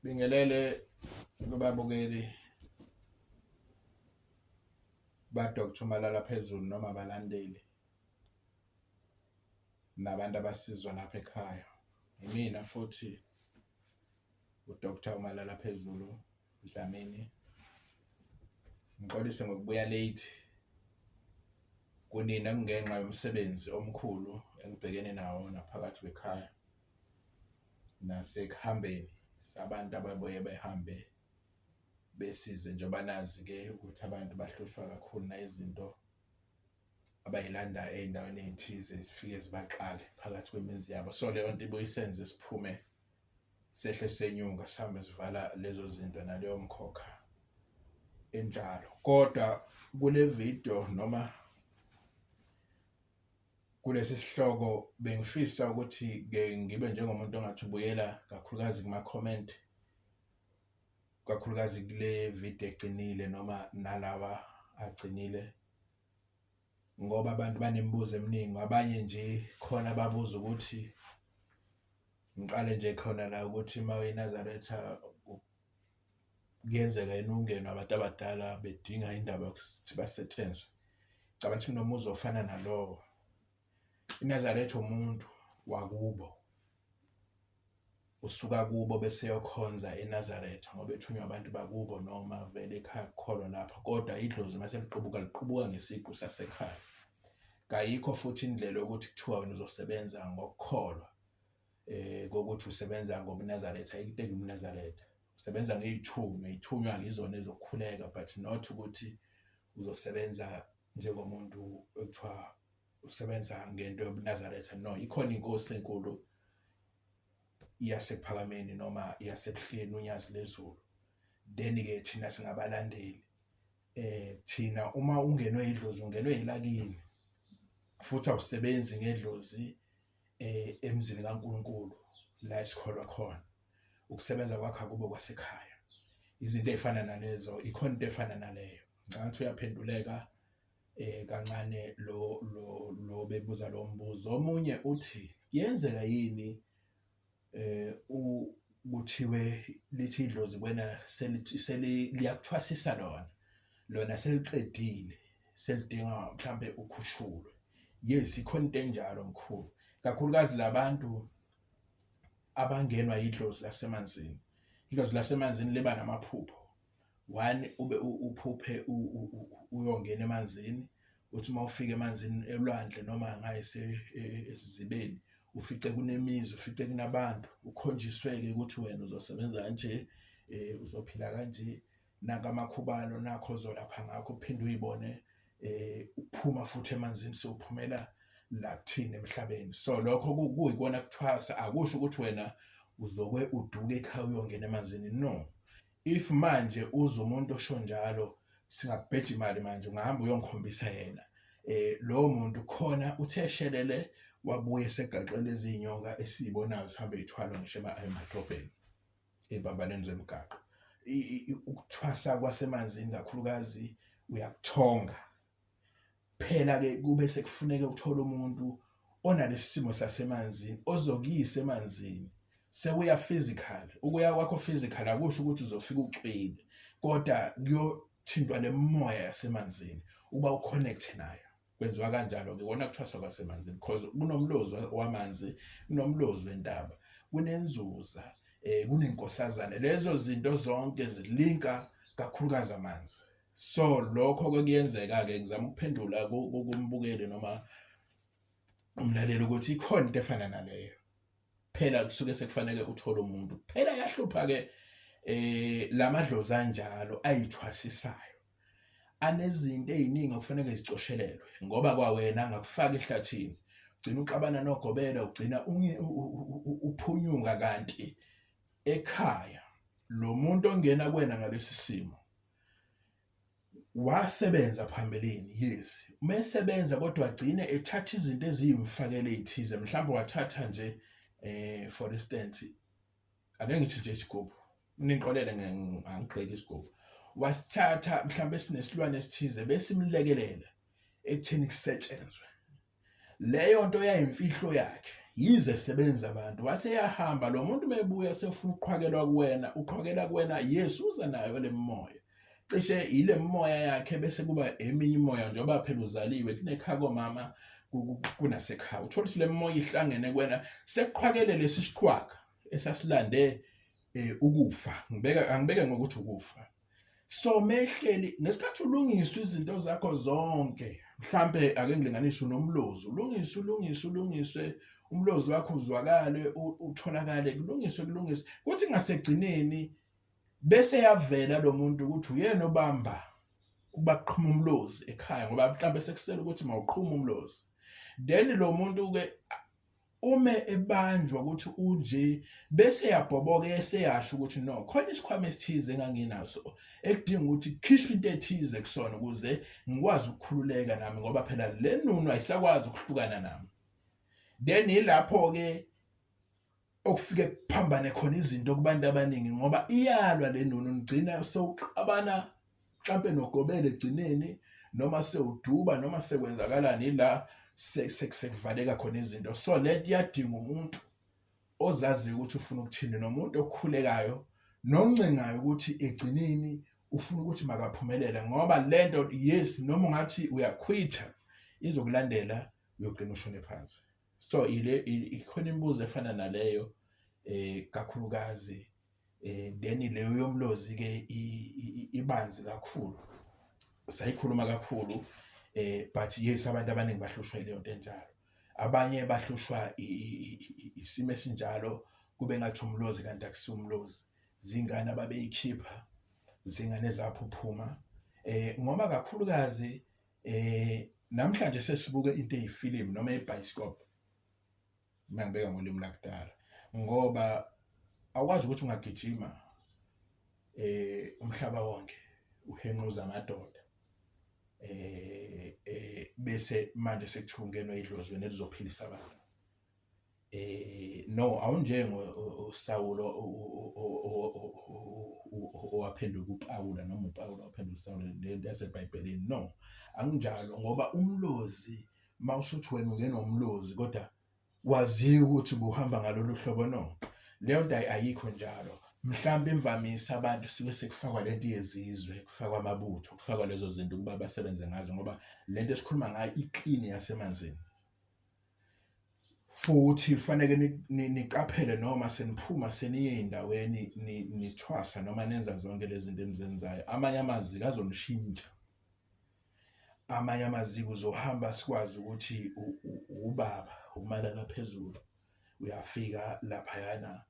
Bingelele kubabukeli ba-Doctor Malala phezulu noma abalandeli nabantu abasizwa lapha ekhaya. Imina futhi u-Doctor Malala phezulu Dlamini. Ngixolise ngokubuya late kunina kungenxa yomsebenzi omkhulu engibhekene nawo naphakathi kwekhaya. Nasekuhambeni sabantu ababuye behambe besize njengoba nazi-ke ukuthi abantu bahlushwa kakhulu nayizinto abay'landa ey'ndaweni ey'thize zifike zibaxake phakathi kwemizi yabo. So, leyo nto ibuye isenze siphume sehle senyuka sihambe sivala lezo zinto naleyo mkhokha enjalo. Kodwa kule video noma Kulesi sihloko bengifisa ukuthi ke ngibe njengomuntu ongathi ubuyela kakhulukazi kuma-comment, kakhulukazi kule video egcinile noma nalawa agcinile ngoba abantu banemibuzo eminingi. Abanye nje khona babuza ukuthi ngiqale nje khona la ukuthi uma uyiNazaretha Kuyenzeka yini ungenwe abantu abadala bedinga indaba yokuthi basetshenzwe? Ngicabanga ukuthi kunomuzi ofana nalowo. INazaretha umuntu wakubo, usuka kubo bese eyokhonza eNazaretha ngoba ethunywa abantu bakubo noma vele ekhaya kukholwa lapha, kodwa idlozi uma seliqubuka liqubuka ngesiqu sasekhaya. Kayikho futhi indlela yokuthi kuthiwa wena uzosebenza ngokukholwa. Kokuthi usebenza ngobuNazaretha, ayikho into engubuNazaretha. Usebenza ngey'thunywa, iy'thunywa-ke izona ezokukhuleka but not ukuthi uzosebenza njengomuntu ekuthiwa usebenza ngento yobuNazaretha, no. Ikhona inkosi enkulu yaseKuphakameni noma yaseBuhleni uNyazi lweZulu. Then-ke thina singabalandeli thina uma ungenwe idlozi ungenwe elakini futhi awusebenzi ngedlozi emzini kaNkulunkulu la esikholwa khona. Ukusebenza kwakho akube kwasekhaya. Izinto ey'fana nalezo, ikhona into efana naleyo. Ngicabanga ukuthi uyaphenduleka kancane lo lo lo bebuza lo mbuzo. Omunye uthi kuyenzeka yini kuthiwe lithi idlozi kuwena liyakuthwasisa lona, lona seliqedile selidinga mhlambe ukhushulwe. Yes, ikhona into enjalo mkhulu, kakhulukazi labantu abangenwa yidlozi lasemanzini. Idlozi lasemanzini liba namaphupho. One, ube uphuphe uyongena emanzini, uthi uma ufika emanzini elwandle noma ngayise e, esizibeni ufice kunemizi ufice kunabantu ukhonjiswe-ke ukuthi wena uzosebenza kanje um uzophila kanje nanka amakhubalo nakho ozolapha ngakho uphinde uyibone eh uphuma futhi emanzini sewuphumela la kuthina emhlabeni. So lokho kuyikona kuthwasa akusho ukuthi wena uzokwe uduke ekhaya uyongena emanzini no. If manje uze umuntu osho njalo singabheja imali manje ungahamba uyongikhombisa yena eh lowo muntu khona uthe shelele wabuye segaxele izinyoka esizibonayo zihambe ithwalwa ngisho emadrobheni. Ey'mpambanweni zemigaqo. Ukuthwasa kwasemanzini kakhulukazi uyakuthonga. Phela-ke kube sekufuneka uthole umuntu onalesi simo sasemanzini ozokuyisa emanzini. Sekuya physical, ukuya kwakho physical akusho ukuthi uzofika ucwile, kodwa kuyothintwa le moya yasemanzini ukuba u-connect-e nayo. Kwenziwa kanjalo-ke kona kuthwaswa kwasemanzini because kunomlozi wamanzi, kunomlozi wentaba, kunenzuza, kunenkosazane. Lezo zinto zonke zilinka kakhulukazi amanzi. So lokho-ke kuyenzeka-ke ngizama ukuphendula kumbukeli noma umlaleli ukuthi ikhona into efana naleyo. Phela kusuke sekufanele uthole umuntu. Phela yahlupha-ke lamadlozi anjalo ayithwasisayo. Anezinto ey'ningi okufanele zicoshelelwe ngoba kwawena angakufaka ehlathini ugcina uxabana nogobela ugcina uphunyuka kanti ekhaya lo muntu ongena kuwena ngalesi simo wasebenza phambilini yes uma esebenza kodwa agcine ethatha izinto eziyimfakela ey'thize mhlawumbe wathatha nje for instance ake ngithi nje isigubhu ningixolele angigxeki isigubhu wasithatha mhlawumbe sinesilwane esithize besimlekelela ekutheni kusetshenzwe leyo nto yayimfihlo yakhe. Yize sebenza abantu wase yahamba lo muntu mebuya sefuna ukuqhwakelwa kuwena, uqhwakela kuwena, yes uza nayo lemimoya. Cishe ile mimoya yakhe bese kuba eminye imoya njengoba phela uzaliwe kunekhaya komama kunasekhaya. Uthola ukuthi le mimoya ihlangene kuwena sekuqhwakele lesi siqhwaga esasilande ukufa. Ngibeka angibeke ngokuthi ukufa. So mehleli ngesikhathi ulungiswa izinto zakho zonke, mhlambe ake ngilinganise unomlozi, ulungiswe ulungiswe ulungiswe umlozi wakho uzwakale utholakale kulungiswe kulungiswe kuthi ngasegcineni bese yavela lo muntu ukuthi uyena obamba ukuba kuqhuma umlozi ekhaya ngoba mhlambe sekusele ukuthi mawuqhuma umlozi, then lo muntu ke ume ebanjwa ukuthi unje bese yabhoboka eseyasho ukuthi no khona isikhwama esithize enganginaso ekudinga ukuthi kukhishwe into ethize kusona ukuze ngikwazi ukukhululeka nami ngoba phela le nunu ayisakwazi ukuhlukana nami. Then ilapho ke okufike kuphambane khona izinto kubantu abaningi ngoba iyalwa le nunu nigcina sewuxabana mhlampe nogobela egcineni noma sewuduba noma sekwenzakalani ila sekuvaleka khona izinto. So lento iyadinga umuntu ozaziyo ukuthi ufuna ukuthini nomuntu okhulekayo noncengayo ukuthi egcineni ufuna ukuthi makaphumelele ngoba lento yes noma ungathi uyakhwitha izokulandela uyogcina ushone phansi. So ile ikhona imibuzo efana naleyo kakhulukazi then leyo yomlozi ke ibanzi kakhulu, sayikhuluma kakhulu but yes abantu abaningi bahlushwa ileyo nto enjalo. Abanye bahlushwa isimo esinjalo kube ngathi umlozi kanti akusiwo umlozi, zingane ababeyikhipha, zingane ezaphuphuma ngoba kakhulukazi namhlanje sesibuke into eyifilimu noma ibhayisikobho uma ngibeka ngolimi lakudala ngoba awukwazi ukuthi ungagijima umhlaba wonke uhenquza amadoda bese manje sekuthiwa ungenwa idlozi wena elizophilisa abantu. No, awunjengo uSawulo owaphenduka uPawula noma uPawula waphenduka uSawula le nto yaseBhayibhelini. No, akunjalo ngoba umlozi mawusuthi wena ungenwa umlozi kodwa waziwa ukuthi ubuhamba ngalolu hlobo, no, leyo nto ayikho njalo. Mhlawumbe imvamisa abantu suke sekufakwa lento yezizwe, kufakwa amabutho, kufakwa lezo zinto ukuba basebenze ngazo ngoba lento esikhuluma ngayo i-clean yasemanzini. Futhi kufanele niqaphele noma seniphuma seniye ey'ndaweni nithwasa noma nenza zonke lezi zinto enizenzayo, amanye amaziko azonishintsha. Amanye amaziko uzohamba sikwazi ukuthi ubaba umalala phezulu, uyafika laphayana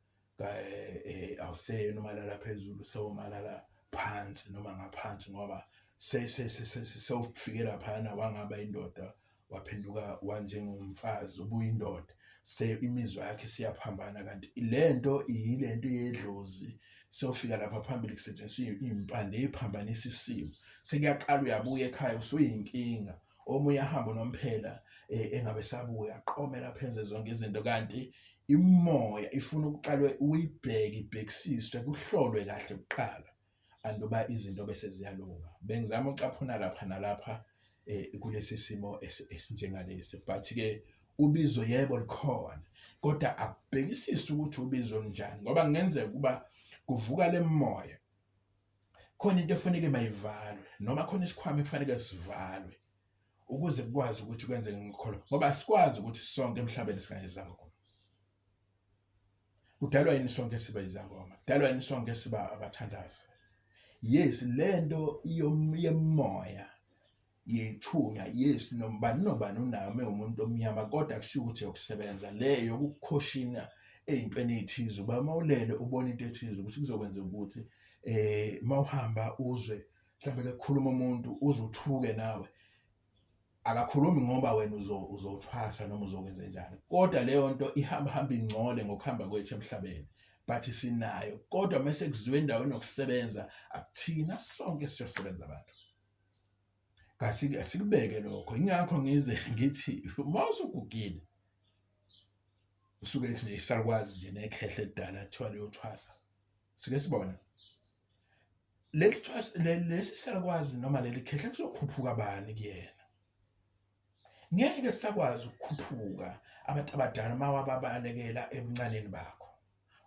awuseyena umalala phezulu sewumalala phansi noma ngaphansi ngoba sewufike laphayana wangaba indoda waphenduka wanjengomfazi ubuyindoda se imizwa yakhe siyaphambana kanti lento yilento yedlozi siyofika lapha phambili kusetshenziswa iy'mpande ey'phambanisa isimo sekuyaqala uyabuya ekhaya usuyinkinga omunye ahambe unomphela engabe sabuya aqome lapha enze zonke izinto kanti imimoya ifuna ukuqalwe uyibheke ibhekisiswe kuhlolwe kahle kuqala anduba izinto bese ziyalunga. Bengizama ukucaphuna lapha nalapha kulesi simo esinjengalesi but-ke ubizo yebo likhona kodwa akubhekisisi ukuthi ubizo olunjani ngoba kungenzeka ukuba kuvuka le moya khona into efanele mayivalwe noma khona isikhwama ekufanele sivalwe ukuze kukwazi ukuthi kwenzeke ngokukholwa ngoba asikwazi ukuthi sonke emhlabeni singayizangoma. Kudalwa yini sonke siba izangoma? Kudalwa yini sonke siba abathandazi? Yes, lento yemoya yethunya, yes, nobani nobani unayo uma umuntu omnyama, kodwa akushiwo ukuthi yokusebenza le yokukukhoshina ey'ntweni ey'thize uba uma ulele ubona into ethize ukuthi kuzokwenzeka ukuthi uma uhamba uzwe mhlawumbe kukhuluma umuntu uze uthuke nawe. Akakhulumi ngoba wena uzothwasa noma uzokwenza njani, kodwa leyo nto ihamba hamba ingcole ngokuhamba kwethu emhlabeni, but sinayo. Kodwa mese kuziwe endaweni yokusebenza akuthina sonke siyosebenza abantu. Asikubeke lokho, ingakho ngize ngithi uma usugugile usuke nje isalukwazi nje nekhehle elidala kuthiwa liyothwasa. Sike sibone leli thwasa lesi salukwazi noma leli khehla kuzokhuphuka bani kuyena. Ngeke sakwazi ukukhuphuka abantu abadala uma wababalekela ebuncaneni bakho.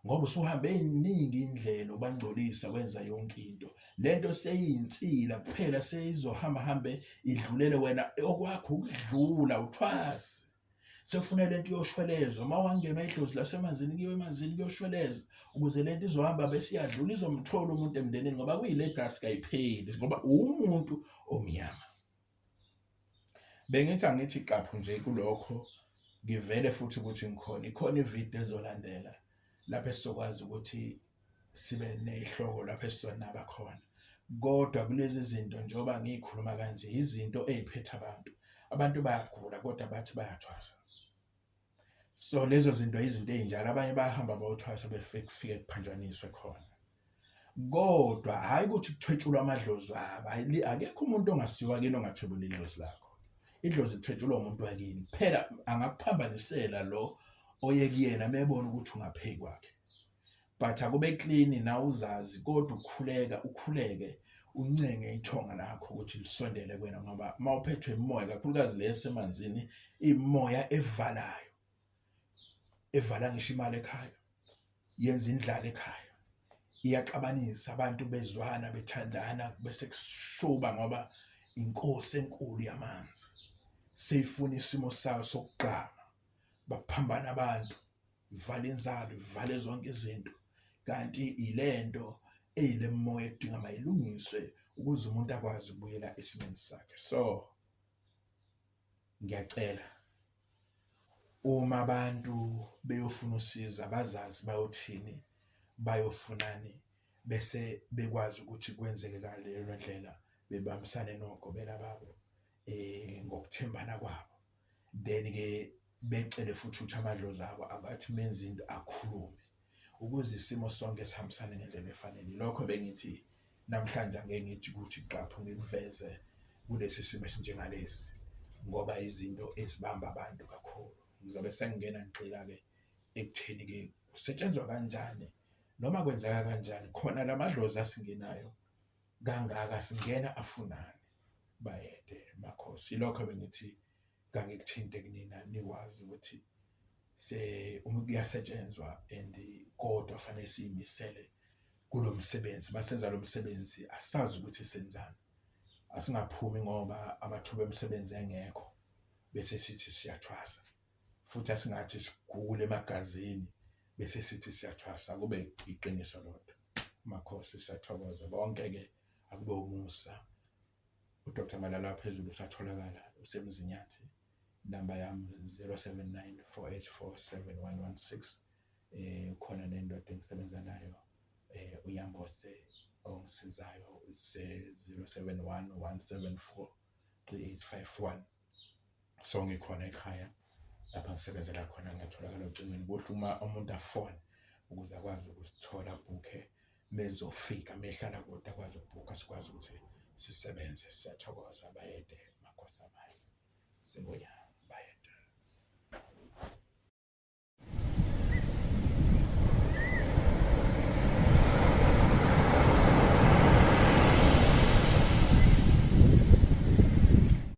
Ngoba usuhambe eziningi indlela ubangcolisa wenza yonke into. Lento seyinsila kuphela seyizohamba hambe idlulele wena okwakho ukudlula uthwase. Sefuna lento iyoshwelezwa uma wangenwa idlozi lasemanzini kuyiwe emanzini kuyoshweleza ukuze lento izohamba bese iyadlula izomthola umuntu emndenini ngoba kuyilegasi kayipheli ngoba uwumuntu omnyama. Bengithi angithi qaphu nje kulokho ngivele futhi ukuthi ngikhona ikhona ividiyo ezolandela lapho esizokwazi ukuthi sibe nezihloko lapho esizonaba khona kodwa kulezi zinto njengoba ngikhuluma kanje izinto eziphethe abantu abantu bayagula kodwa bathi bayathwasa. So lezo zinto izinto ezinjalo abanye bayahamba bayothwasa befike kufike kuphanjaniswe khona. Kodwa hhayi ukuthi kuthwetshulwa amadlozi abo, hhayi akekho umuntu ongasiwa kini ongathwebula idlozi lakho. Idlozi lithwetshulwa umuntu wakini kuphela angakuphambanisela lo oye kuyena uma ebona ukuthi ungaphezu kwakhe. But akube clean nawe uzazi kodwa ukhuleka ukhuleke uncenge ithonga lakho ukuthi lisondele kuwena ngoba uma uphethwe imimoya kakhulukazi le esemanzini imimoya evalayo evala ngisho imali ekhaya yenza indlala ekhaya iyaxabanisa abantu bezwana bethandana bese kushuba ngoba inkosi enkulu yamanzi seyifuna isimo sayo sokugqama baphambana abantu ivale inzalo ivale zonke izinto kanti ilento eyile moya ekudinga mayilungiswe ukuze umuntu akwazi ukubuyela esimeni sakhe. So ngiyacela uma abantu beyofuna usizo abazazi bayothini bayofunani bese bekwazi ukuthi kwenzeke ngaleyo ndlela bebambisane nogobela babo ngokuthembana kwabo. Then ke becele futhi ukuthi amadlozi abo abathi menze into akhulume ukuze isimo sonke sihambisane ngendlela efanele. Lokho bengithi namhlanje angeke ngithi ukuthi qaphu ngikuveze kulesi simo esinjengalesi ngoba izinto ezibamba abantu kakhulu. Ngizobe sengingena ngigxila-ke ekutheni-ke kusetshenzwa kanjani noma kwenzeka kanjani khona la madlozi asingenayo kangaka singena afunani bayede makhosi. Ilokho bengithi kangikuthinte kunina nikwazi ukuthi se uma kuyasetshenzwa and kodwa fanele siyimisele kulo msebenzi masenza lo msebenzi asazi ukuthi senzani asingaphumi ngoba amathuba emisebenzi engekho bese sithi siyathwasa futhi asingathi sigule emagazini bese sithi siyathwasa kube iqiniso lodwa makhosi siyathokoza bonke ke akube umusa uDr Malala phezulu usatholakala useMzinyathi namba yami 079 484 7116 ukhona nendoda engisebenza nayo uYambose ongisizayo se 071 174 3851. So ngikhona ekhaya lapha ngisebenzela khona ngiyatholakala ocingweni kuhle uma umuntu afone ukuze akwazi ukusithola abhukhe mezofika mehlala kude akwazi ukubhukha sikwazi ukuthi sisebenze. Siyathokoza bayede makhosi amahle singonyama.